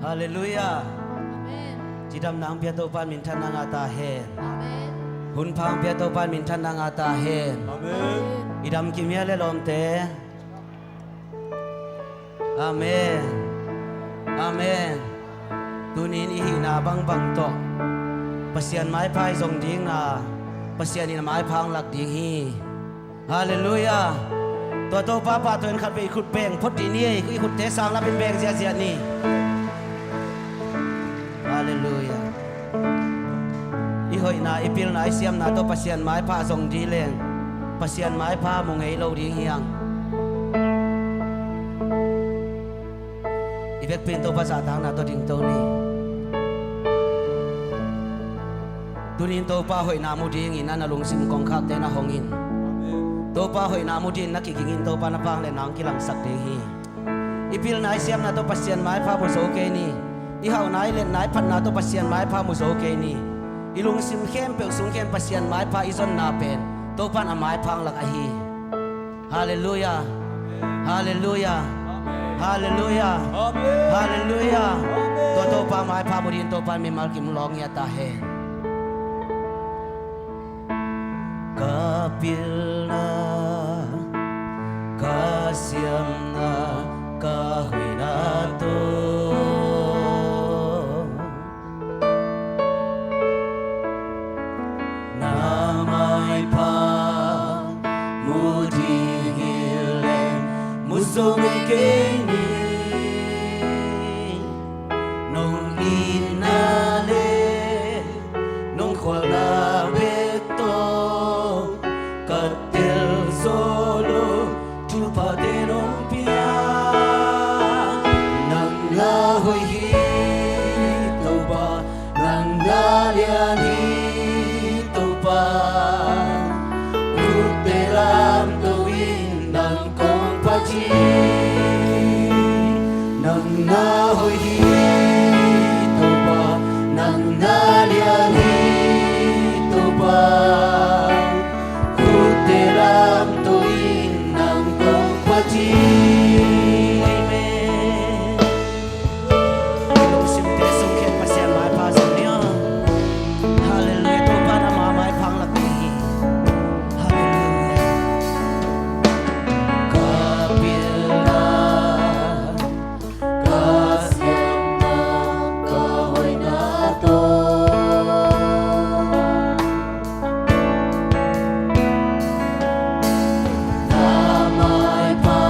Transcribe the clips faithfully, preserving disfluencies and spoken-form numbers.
Halleluiah. Cidamna hong pia Topa in minthanna ngah ta hen. Hunpha hong pia Topa in minthanna ngah ta hen. I dam kim hia le lawmte? Amen. Amen. Tunin i hihna bangbang tawh Pasian maipha i zong ding a, Pasian in a maipha hong lak ding hi. Halleluiah. Tua Topa pahtawi in khatvei i khut beng phot dih ni. I khutte sang lamin beng ziahziah ni. Halleluiah. I hoihna, i pilna, i siamna tawh Pasian maipha zong dih leng Pasian maipha mu ngei lo ding hiang. I vekpi in Topa zahtakna tawh dingto ni. Tunin Topa hoihna mu dingin a na lungsim kongkhakte na hongin, Topa hoihna mu dingin na kigingin Topa na vangliatna hong kilangsak ding hi. I pilna i siamna tawh Pasian maipha mu zo kei ni. I hauhna i liatna i phatna tawh Pasian maipha mu zo kei ni. I lungsim khempeuh sung khen Pasian maipha i zonna pen Topa in a maipha hong lak ahi. Halleluiah. Halleluiah. Halleluiah. Halleluiah. Tua Topa maipha mu dingin Topa in mimal kim lawng ngiat ta hen. Ka pilna, ka siamna, ka hoihna tawh na maipha mu ding hi leng mu zo ngei kei ni. Nong itna le nong khualna bek tawh ka tel zo lo, thuphate nong pia. Nang na hoih hi Topa, nang na lian hi Topa. Khutte lamto in nang kong phat hi. Nang na hoih hi Topa, nang na lian hi Topa. Khutte lamto in nang kong phat hi. Amen. Lungsimte sung khen Pasian maipha zong ni aw. Halleluiah. Topa in ama maipha hong lak ding hi. Halleluiah. Ka pilna, ka siamna, ka hoihna tawh na maipha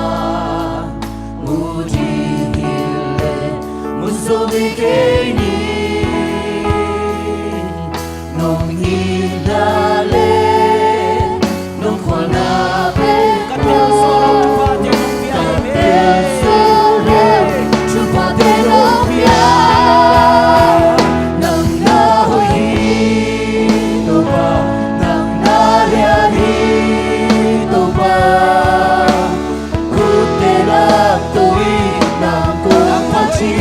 mu ding hi leng mu zo ngei kei ni. Nong itna le nong khualna bek ka tel zo lo, thuphate nong pia hi. Thuphate nong pia. Nang na hoih hi Topa, nang na lian hi Topa. Khutte lamto in nang kong phat hi.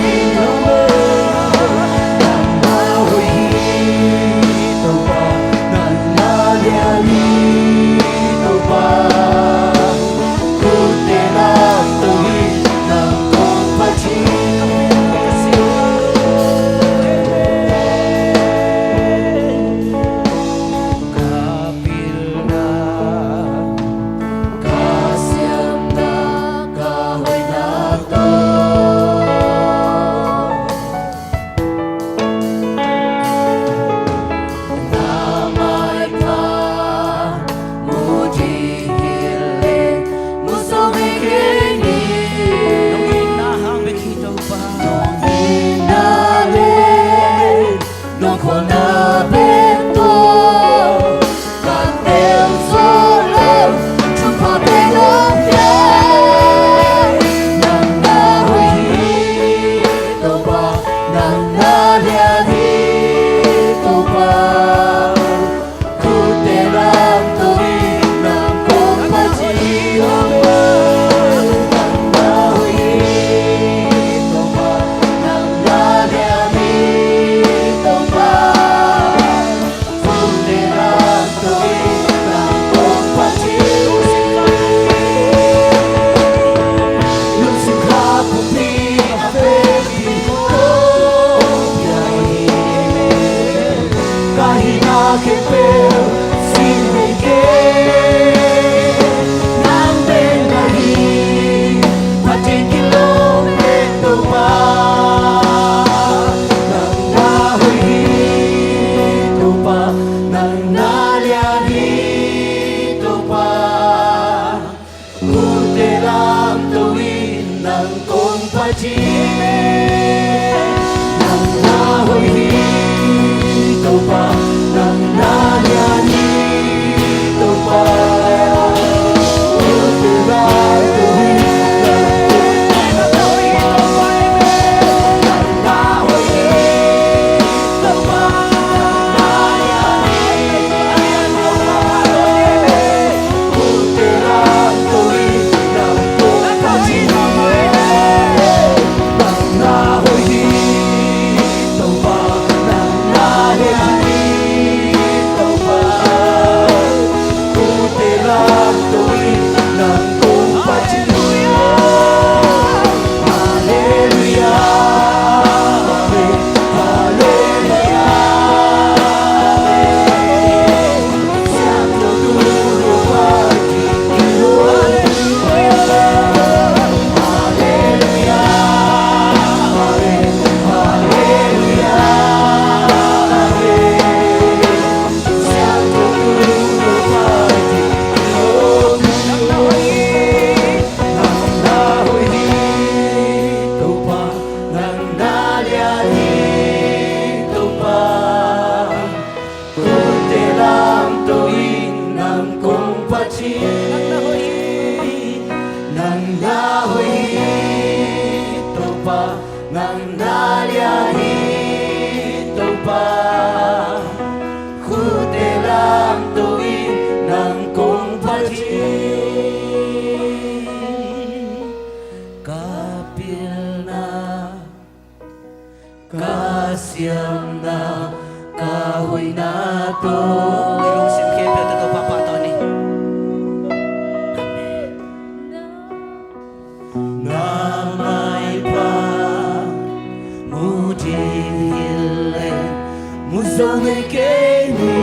Ka pilna, ka siamna, ka hoihna tawh. I lungsim khempeuh tawh Topa pahtawi ni. Amen. Na maipha mu ding hi leh mu zo ngei kei ni.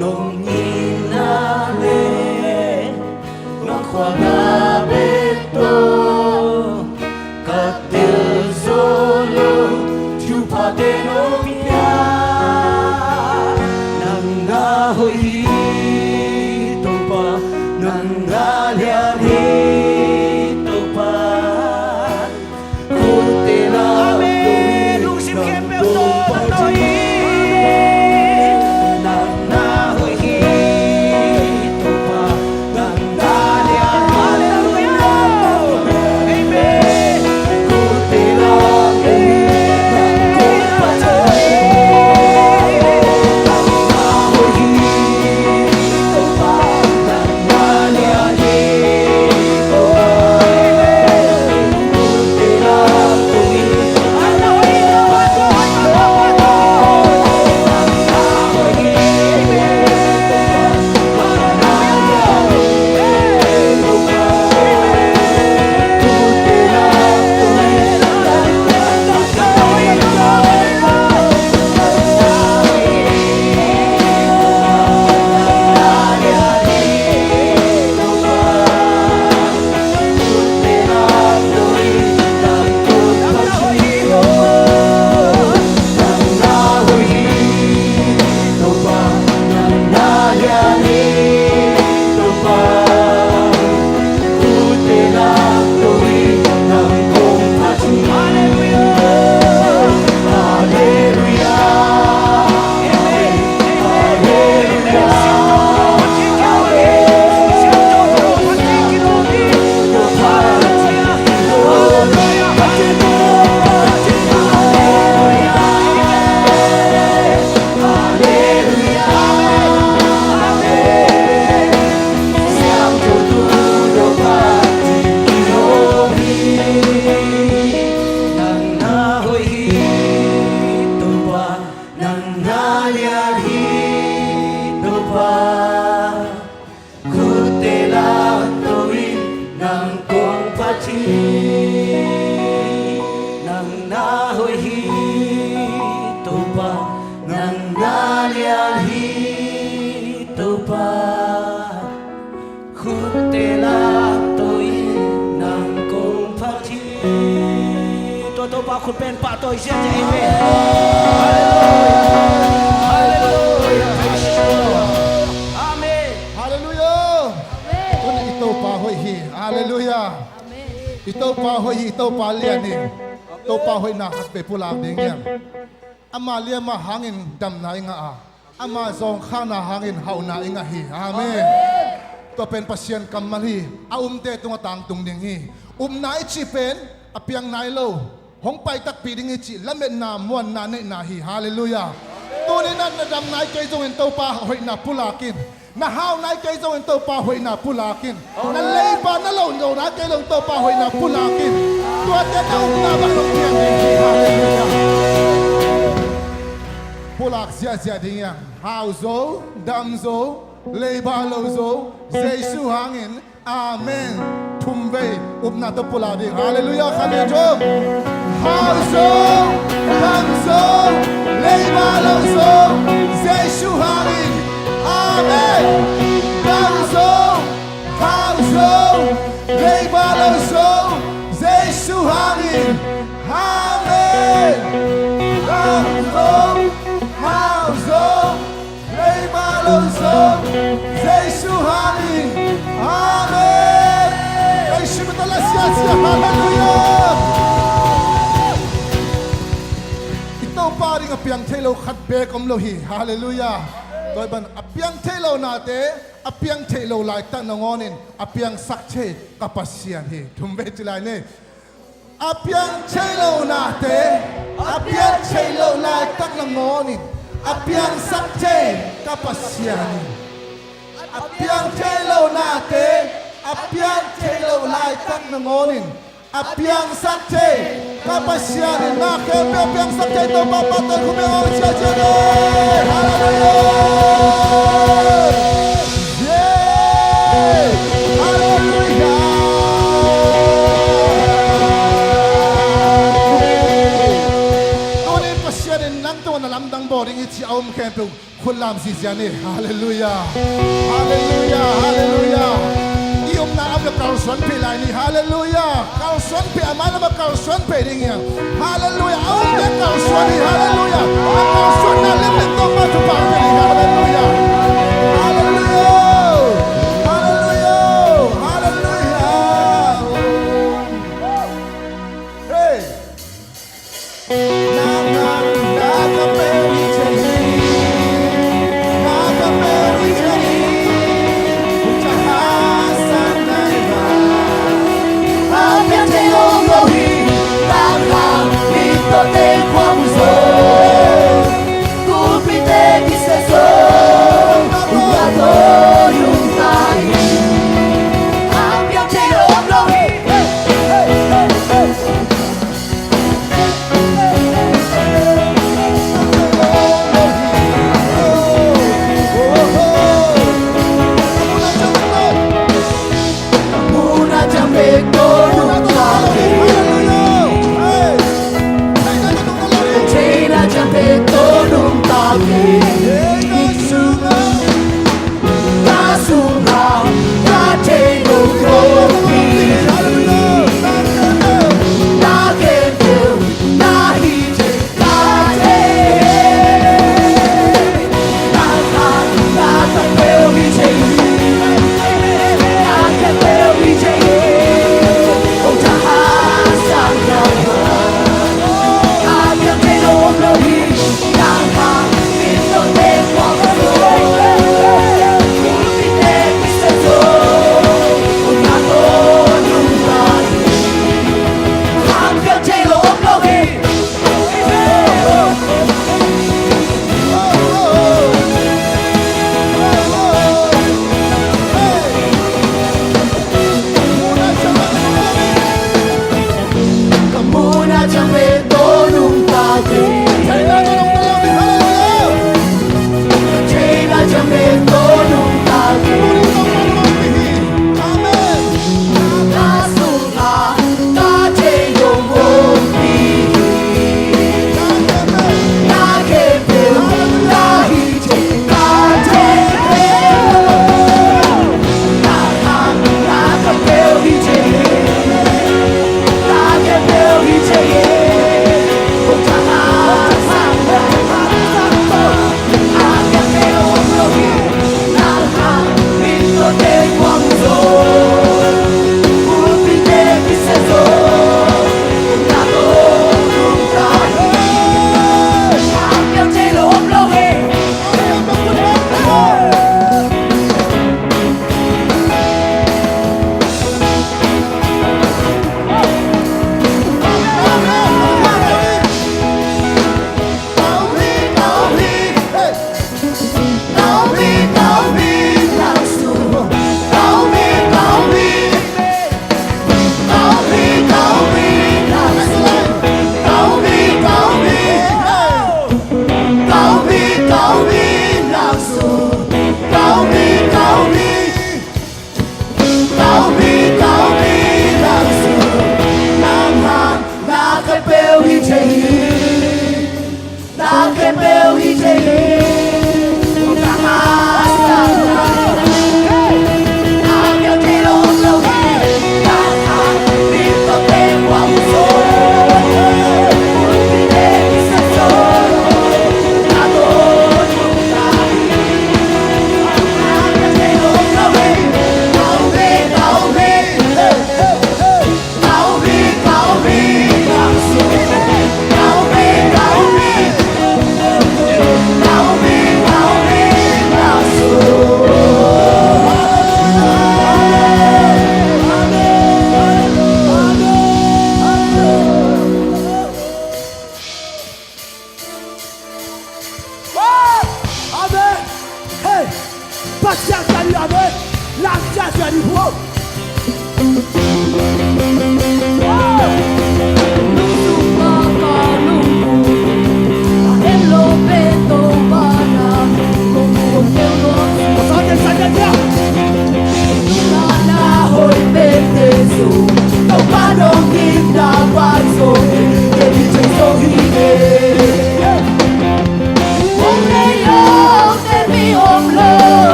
Nong itna leh nong khualna bek tawh ka tel zo lo, thuphate nong pia. Nang na hoih hi Topa, nang na lian hi Topa. Amen. Lungsim khempeuh tawh. Halleluia. Amen. Nang na hoih hi Topa, nang na lian hi Topa. Khutte lamto in nang kong phat hi. Nang na hoih hi Topa, nang na lian hi Topa. Khutte lamto in nang kong phat hi. Tua Topa khut pen pahtawi ziahziah hi ve. Halleluia. Halleluia. Praise the Lord. Amen. Halleluia. Amen. Tuni i Topa hoih hi. Halleluia. I Topa hoih hi, i Topa lian hi. Topa hoihna khat vei pulak ding hiam? Ama liamna hangin damna i ngah a, ama zawngkhakna hangin hauhna i ngah hi. Amen. Tua pen Pasian kammal hi. A umte tungah tangtung ding hi. Upna i cih pen a piang nai lo, hong pai takpi ding hi cih lametna, muanna neihna hi. Halleluiah. Tuni-in na dam nai kei zongin Topa hoihna pulak in. Na hau nai kei zongin Topa hoihna pulak in. Na leiba na lo, lo nai kei zongin Topa hoihna pulak in. Tuate na upna bang hong piang ding hi. Halleluiah. Pulak ziahziah ding hiam? Hau zo, dam zo, leiba lo zo, Jesu hangin. Amen. Thum vei upna tawh pulak ding. Halleluiah. Khat, nih, thum. Hau zo, dam zo, leiba lo zo, Jesu hangin. Amen. Dam zo, hau zo, leiba lo zo, Jesu hangin. Amen. Dam zo, hau zo, leiba lo zo, Jesu hangin. Amen. Jesu min tawh la siasia. Halleluiah. I Topa ding a piang thei lo khat beek om lo hi. Halleluiah. Tua hi ban a piang thei lo nate, a piang thei lo laitak nangawnin a piangsak thei ka Pasian hi. Thum vei ci lai ni. A piang thei lo nate, a piang thei lo laitak nangawnin a piangsak thei ka Pasian hi. A piang thei lo nate, a piang thei lo laitak nangawnin a piangsak thei ka Pasian hi. Na khempeuh a piangsak thei Topa pahtawi khum beng a sia sia ni. Halleluiah. Yeah. Halleluiah. Tuni-in Pasian in nang tungah na lamdang bawl ding hi ci a om khempeuh khut lam zizia ni. Halleluiah. Halleluiah. Halleluiah. I omna a om le kalsuan peh lai ni. Halleluiah. Kalsuan peh, a mailam a kalsuan peh ding hi. Halleluiah. A om le kalsuan hi. Halleluiah. A kalsuanna lemlem tawh pa thupha peh ding. Halleluiah. Halleluiah. Halleluiah. Halleluiah. Hey.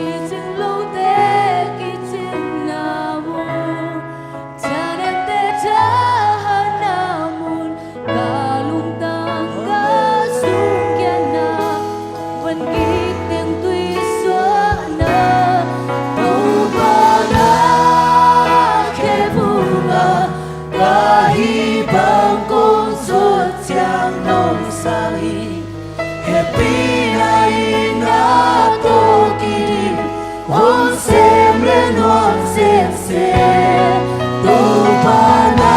Kicing lote kicingna mun, thanemte thahatna mun, ka lungtang ka sungkiatna, vangik teng tui suahna, Topa na khe phungah ka hih bang kong suak ciang nong sang hi. Hehpihna in na tawh kidim, hong sem le nuam semsem. Topa na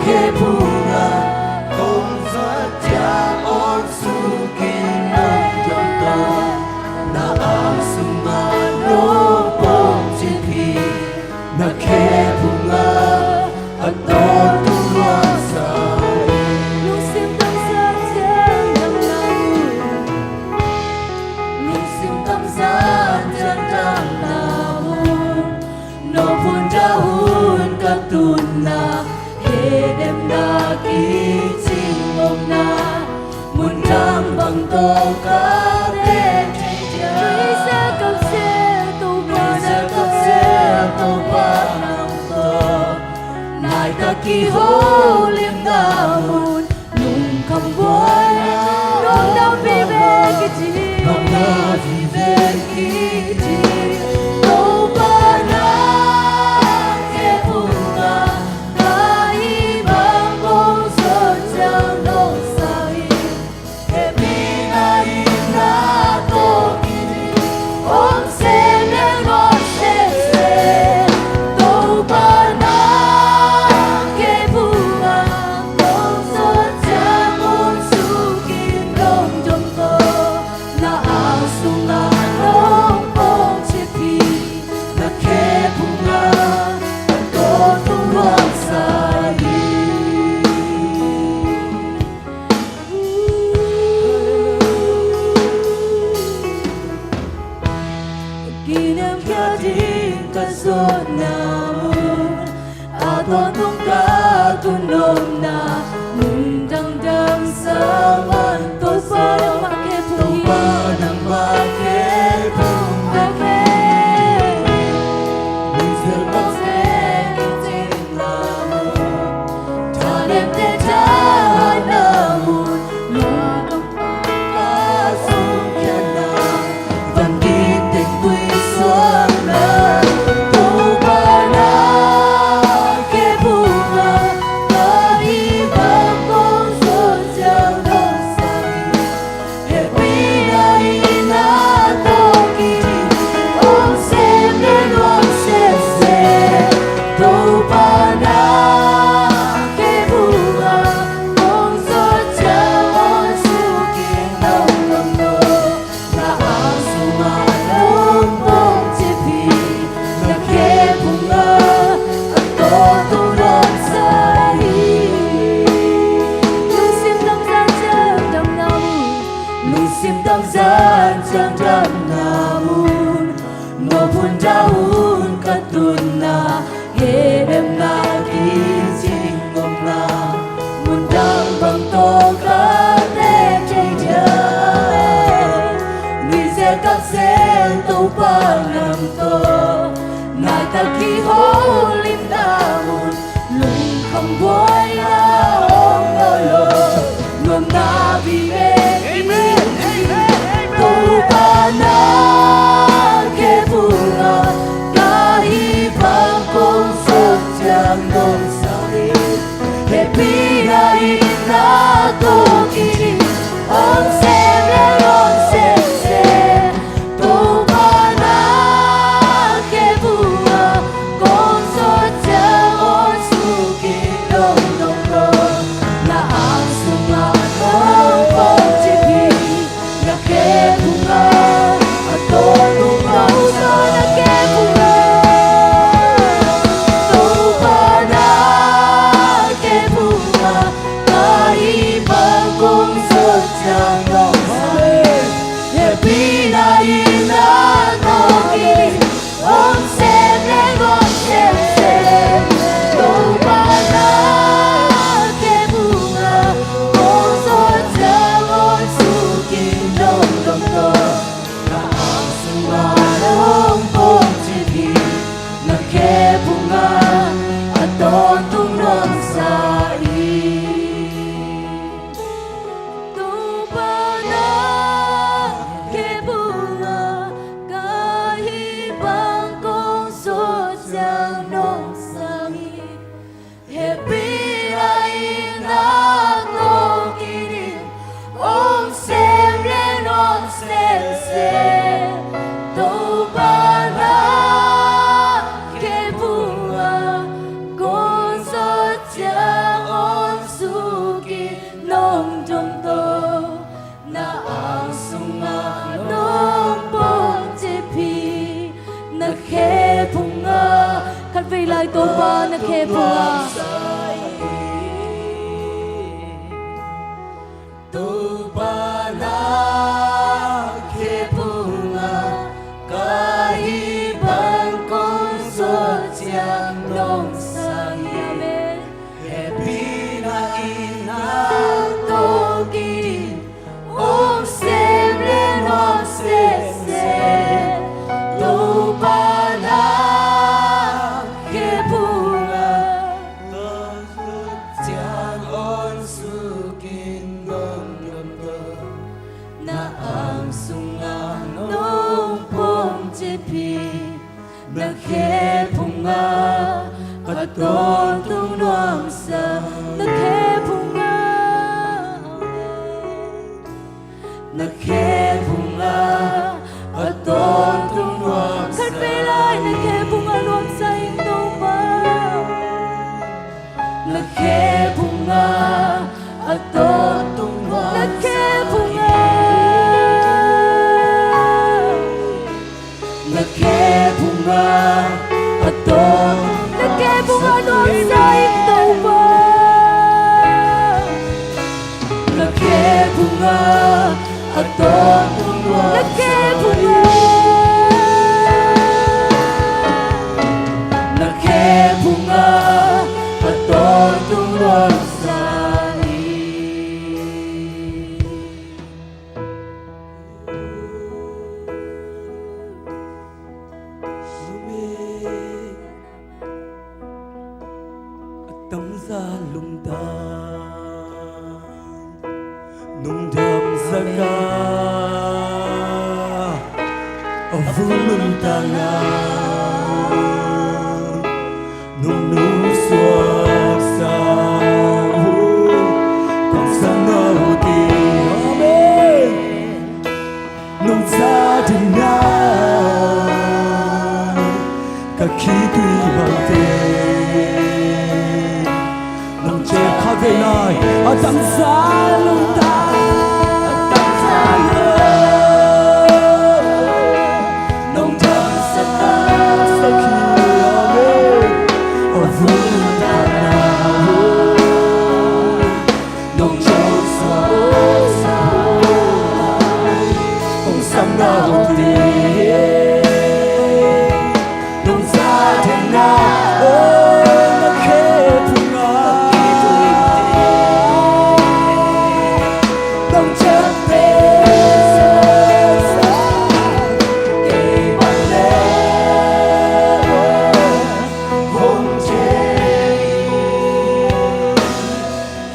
khe phungah kong suak ciang hong sukin nong dong tawh, na ang sungah nong pom cip hi. Na khe phungah a tawntung nuamsa hi. Lungsim tamzan ciang damna mun, lungsim tamzan ciang damna mun, no phungah hun ka tunna, hehpihna kicing omna, mundang bang tawh ka teng thei dia. Nuisiat kapsiat Topa, nuisiat kapsiat Topa nang tawh, naitak kiholimna mun, lungkham buaina, nong na vive kici, nong na vive kici. Topa na khe phungah ka hih bang kong suak ciang nong sang hi. Hehpihna in na tawh kidim, hong sem le nuam semsem. Topa na khe phungah kong suak ciang hong sukin nong dong tawh, na ang sungah nong pom cip hi. Na khe phungah a tawntung nuamsa hi. Kinem khia ding ka zawhna mun, a tawntung ka tun omna, mun dangdang sang man, Topa nangmah khe phung hi. Topa nangmah khe phung hi. Nuisiat kapsiat kicingna mun, thanemte thahatna mun, nong ka sungkiatna, vangik teng tui suahna, Topa na khe phungah ka hih bang kong suak ciang nong sang hi. Hehpihna in na tawh kidim, hong sem le nuam semsem. Topa na khe phungah kong suak ciang hong sukin nong dong tawh, na ang sungah nong pom cip hi. Na khe phungah a tawntung nuamsa hi. Lungsim tamzan ciang damna mun, lungsim tamzan ciang damna mun, no phungah hun ka tunna, hehpihna kicing omna, mundang bang tawh ka teng thei dia. Nuisiat kapsiat Topa nang tawh, naitak kiholimna mun, lungkham buaina hong nawn lo, nuamna vive. Amen, amen, amen. Topa na khe phungah ka hih bang kong suak ciang nong sang hi. Hehpihna in na tawh kidim, hong sem le nuam semsem. Topa na khe phungah kong suak ciang hong sukin nong Topa na khe phungah, Topa na khe phungah ka hih bang kong suah ciang nong sang hi. Amen. Hehpihna in na tawh kiding hong sem le nuam sese. Topa na khe phungah, ciang hong sukin nong gamta, na ang sungah nong pom cip hi. Na khe phungah a tawntung nuamsa, na khe phungah, na khe phungah a tawntung nuamsa. Khat vei lai na khe phungah nuamsa ing Topa. Na khe phungah a tawntung nuamsa. Na khe phungah, na khe phungah a tawntung, na khe phungah nuamsa ing Topa. Na khe phungah a tawntung nuamsa. Na khe phungah, na khe phungah a tawntung nuamsa hi. Amen. A tamza lungtang nong damsak a, a vun nuntakna nong nusuaksak uh, kong sam na uh hi. Amen. Nong za dingin ka khitui bangte nong ciah kha ve lai. A tamza lungtang, a tamza lungtang nong damsak a, damsak hi. Amen. A vun nuntakna nong ciah sa, kong sam na uh hi. Nong za dingin, oh, na khe phungah nong ciah teh sa, kei bang le hong ciah.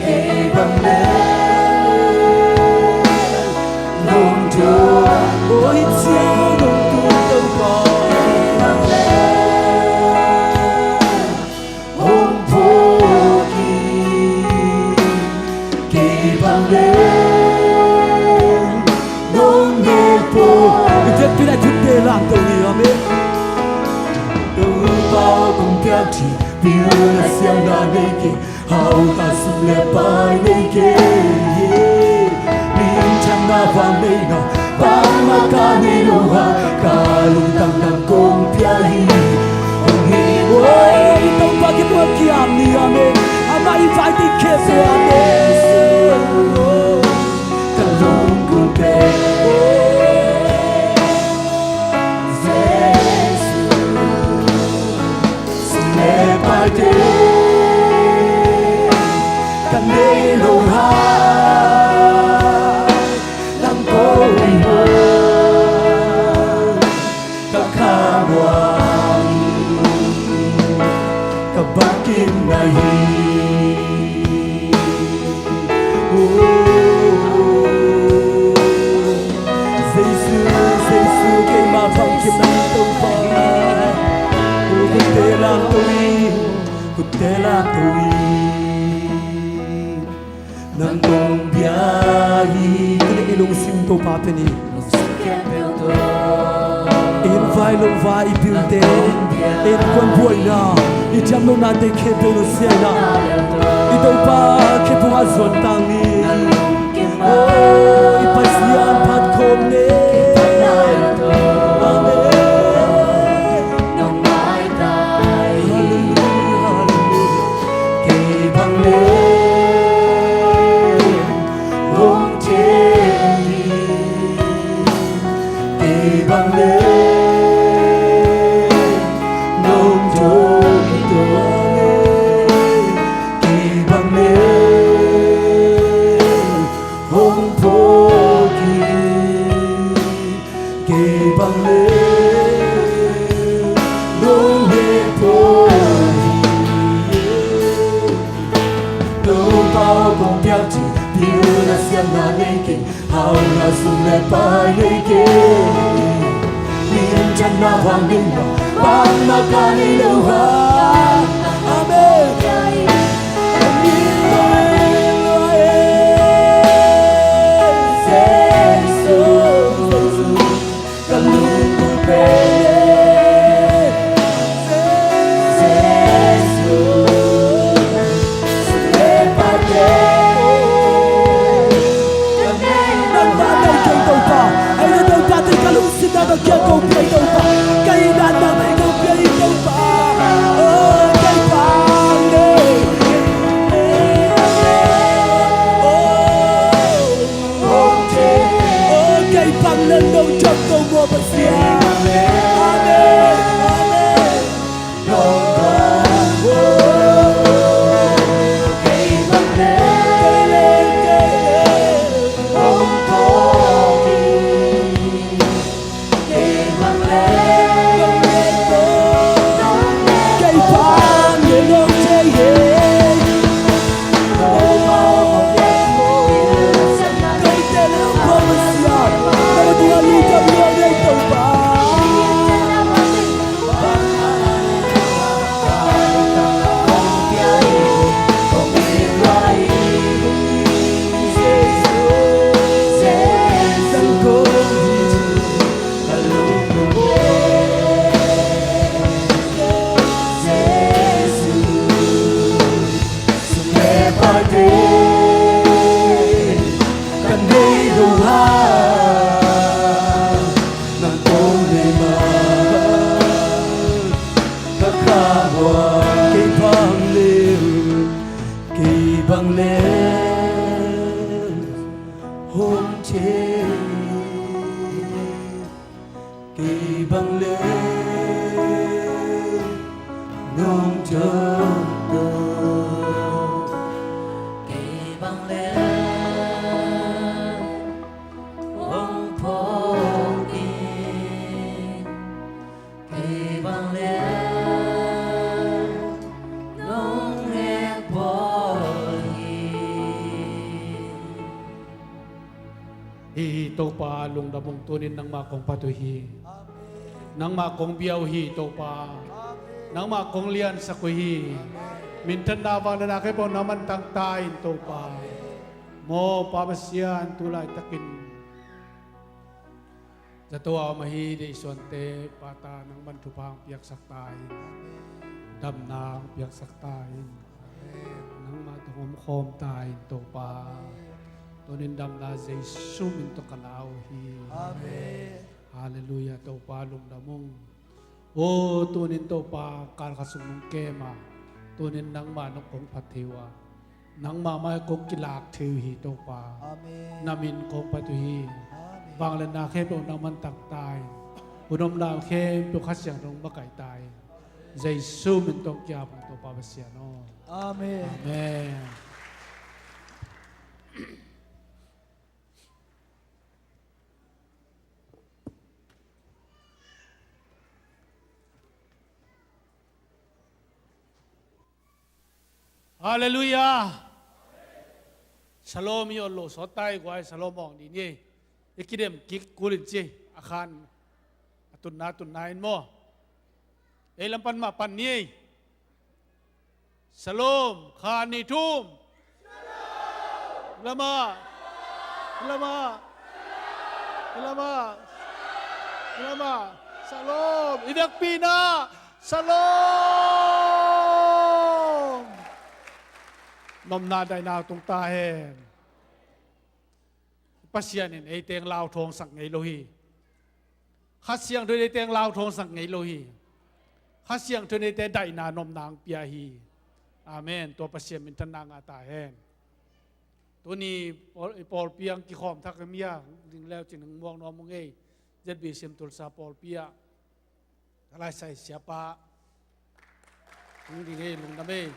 Kei bang le nong tung, oi ciang nong tung Topa. Kei bang le hong phawk in, kei bang le nong ne phawk. I vekpi-in a thutte lam to ni, amen. Topa kong piak thipil a siamna nei kei. Hauhna sum le pai nei kei, minthanna van neihna bangmah ka nei lo a, ka lungtang nang kong pia hi. Hong hi, oi, Topa kiang kiam ni, amen. Amah invite khempeuh, amen. Ka lungkul pen Jesu, sum le paite ka nei lo a, nang ko hi maw, ka khamuang ka bangkim na hi. Jesu, Jesu, keima bangkim na hi Topa. Khutte lam to in, khutte lam to in. Nang kong pia hi. Tuni i lungsim Topa pia ni. I hong vai lo va i pilte, i innkuan buaina, i ciamlohnate khempeuh nusia in ah, i Topa khe phungah zuan tang ni. Oh, i Pasian phat khawm ni. Amen. Hallelujah. Hau kong piak cih, piu na siatna nei kei, hau na sum le pai nei kei. Minthanna vang ding na, bangmah ka nei lo hang. Amen. Jesuh. Ka lungput pen Jesuh, sum le pai pen. Nangmah nei kei Topa, ei na Topa, tei ka lungsim na ka kiang kong pia Topa, ka itna na ka kiang kong pia Topa. Oh, kei bang le. Oh. Oh, kei bang le nong ciam ko maw Pasian. Amen. Amen. Kei bang le, kei bang le, hong thei. Kei bang le, nong ciam ko. Kei bang le, hong phawk in. Kei bang le, nong hehpih in. Hi, hi, Topa, lungdam ung, tunin nangmah kong phat uh hi. Amen. Nangmah kong bia uh hi, Topa. Amen. Nangmah kong liansak uh hi. Amen. Minthanna vangliatna khempeuh nang man tangta in, Topa. Amen. Maw Pa Pasian, tu laitakin zato a om ahi deihsuante pata nang man thupha hong piaksak ta in. Amen. Damna hong piaksak ta in. Amen. Nangmah tawh omkhawm ta in, Topa. Amen. Tunin damna Jesu min tawh ka la uh hi. Amen. Halleluiah, Topa lungdam ung. O, tunin Topa, kalkhat sung nong kem a, tunin nangmah nong kong phat thei uh a, nangmah mai kong kilak thei uh hi, Topa. Amen. Na min kong phat uh hi. Amen. Vangliatna khempeuh nang man tangta in. Hun omna khempeuh Kha Siangtho in makaih ta in. Jesu min tawh kiam ung, Topa Pasian aw. Amen. Amen. Halleluiah. Shalom i ol lo sawt ta i guai, shalom awng dih ni ei. I kidem kik kulin ci ei. A khan a tunna tunna in maw. Ei lam pan mah pan ni ei. Shalom, khan nih thum. Lama. Lama. Lama. Lama. Shalom. I vekpi na. Shalom. Nopna daihna tung ta hen. Pasian in ei teng lauthawngsak ngei lo hi. Kha Siangtho in ei teng lauthawngsak ngei lo hi. Kha Siangtho in eite daihna nopna hong pia hi. Amen. Tua Pasian minthanna ngah ta hen. Tuni pawl, pawlpi ah kikhawm thak hi mia, ding leu cin hong muak nuam ung ei. Z B C M Tulsa pawlpi ah. Ka laisai siapa. Hong ding ei, lungdam ei.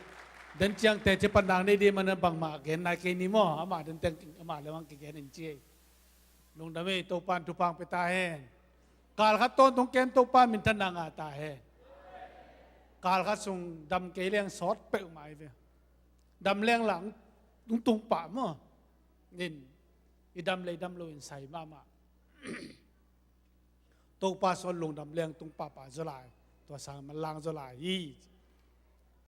Den ciang teci pan nang nei dih man bangmah gen nai kei ni maw. Amah den teng, amah leh amah kigen in ci ei. Lungdam ei, Topa'n thupha hong pia ta hen. Kalkhat tawntung kem Topa'n minthanna ngah ta hen. Kalkhat sung dam kei leng sawt peuhmah hi ve. Dam leng lah tung tung pah maw. Nin i dam lei dam lo in sai mahmah. Topa sawn lungdam leng tung pahpah zaw lai, tua sang manlang zaw lai hi.